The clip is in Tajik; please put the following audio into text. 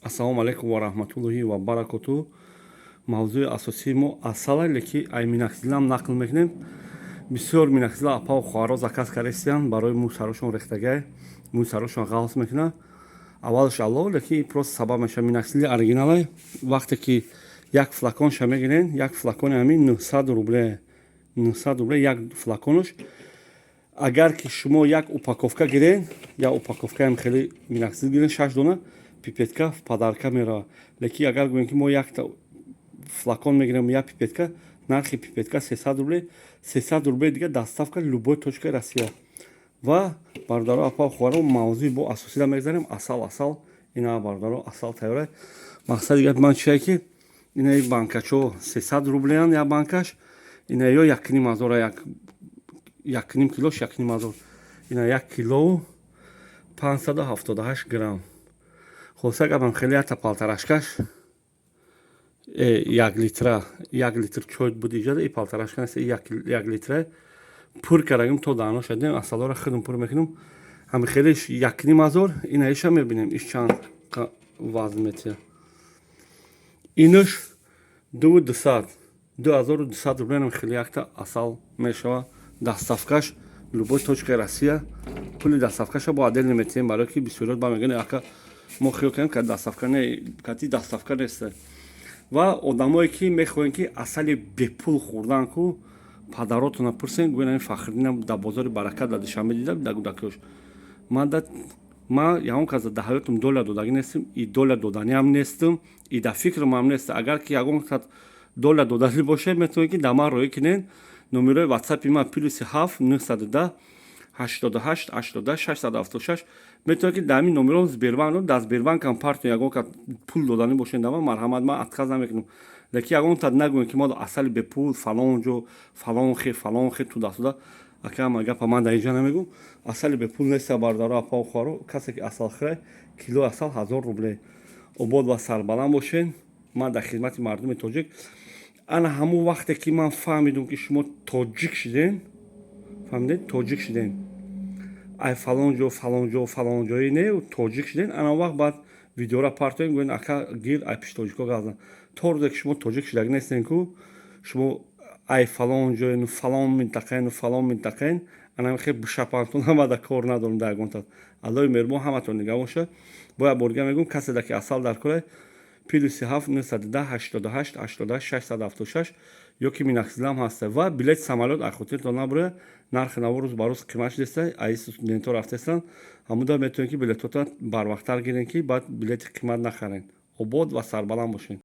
Ассалому алайкум ва раҳматуллоҳи ва баракоту. Мавзӯи асосии мо асала, леки ай миноксидилам нақл мекунем. Бисёр миноксидила апаву хоҳаро заказ кардастиян, барои мӯй сарошон рехтагай, мӯй сарошон ғалс мекунад. Аввалш алло, леки просто сабаб мешавад. Миноксидили оригиналай, вақте ки як флаконша мегирен, як флакони ҳамин 900 рубле, 900 рубле як флаконош. Агар ки шумо як упаковка гирен, як упаковкаам хеле миноксидил гирен, шаш дона пипетка в подарка меравад. Лекин агар гӯем, ки мо якта флакон мегирем, як пипетка, нархи пипетка 300 рубле, 300 рубле дига доставка любой точкаи Россия. Ва, бародаро, апа, хоҳаро, мавзӯи бо асосида мегзарем. Асал, асал ина, бародаро, асал тайёра. Мақсади гапи ман чие, ки инаи банкачо 300 рублеян як банкаш, ина ё якним ҳазора, якним килош якним ҳазор, ина як килову 578 грамм. Хулоса гапам, хеле якта полторашкаш як литра, як литр чой буд иҷода, и полторашка нест, як литра пур кардагим то даҳно шадем. Асалҳоро худам пур мекунем. Ҳами хелеш якним ҳазор. Ина иша мебинем, иш чанд вазн метиҳад. Инаш дуву дусад, 2200 рубле хеле якта асал мешава. Доставкаш любой точкаи Россия. Пули доставкаша бо отдельно метиҳем, барое ки бисёриёт ба мегӯянд: «Ака, мо хиёл кардем, ка доставка не, кати доставка нест». Ва одамое ки мехоҳем, ки асали бепул хӯрдан ку, падаротона пурсен, гӯян: «Фахриддинам дар бозори Баракат дар Душанбе дида дар гудакиёш». Ман ягон кас дар ҳаётам доля додагӣ нестам, и доля доданиам нестам, и дар фикрмам нест. Агар ки ягон кас доля доданӣ бошед, метавонед, ки дар ман роҳӣ кунед. Номерои ватсапи ман +7 910 88 86 76. Метавонед, ки дар ҳамин номеро Сбербанк, дар Сбербанкам парту. Ягон кас пул доданӣ бошед дар ман, марҳамат, ман отказ намекунам. Лекин ягон та нагӯем, ки мо асали бепул фалон ҷо, фалон хе, фалон хе, туда-сюда. Ака, ама гапа ман дар инҷа намегӯм. Асали бепул неста, бародаро, апау, хоҳаро. Касе ки асал хӯрад, килои асал 1000 рубле. Обод ва сарбаланд бошед. Ман дар хизмати мардуми тоҷик. Ана ҳамон вақте ки ман фаҳмидум, ки шумо тоҷик шидем, фаҳмидед, тоҷик шидем, ай фалон ҷо, фалон ҷо, фалон ҷои не, тоҷик шидем, ана вақт баъд видеора партоем, гӯен: «Ака, гир, ай пиши тоҷико газан». То рӯзе ки шумо тоҷик шидаги нестем ку, шумо ай фалон ҷоену, фалон минтақаену, фалон минтақаен, ана хе бишапантон ҳамада кор надорам дар ягон тараф. Аллои меҳрубон ҳаматон нигаҳ бошад. Бояд бордига мегӯм: каседа ки асал дар кора, +7 910 88 88 676 ё ки миноксидилам ҳаста. Ва билети самолёт ай хотиртон набуред, нархи наво рӯз ба рӯз қимат шудеста, аи студентҳо рафтестанд. Ҳамуда метавонед, ки билетҳотон барвақттар гирен, ки баъд билети қимат нахарен. Обод ва сарбаланд бошед.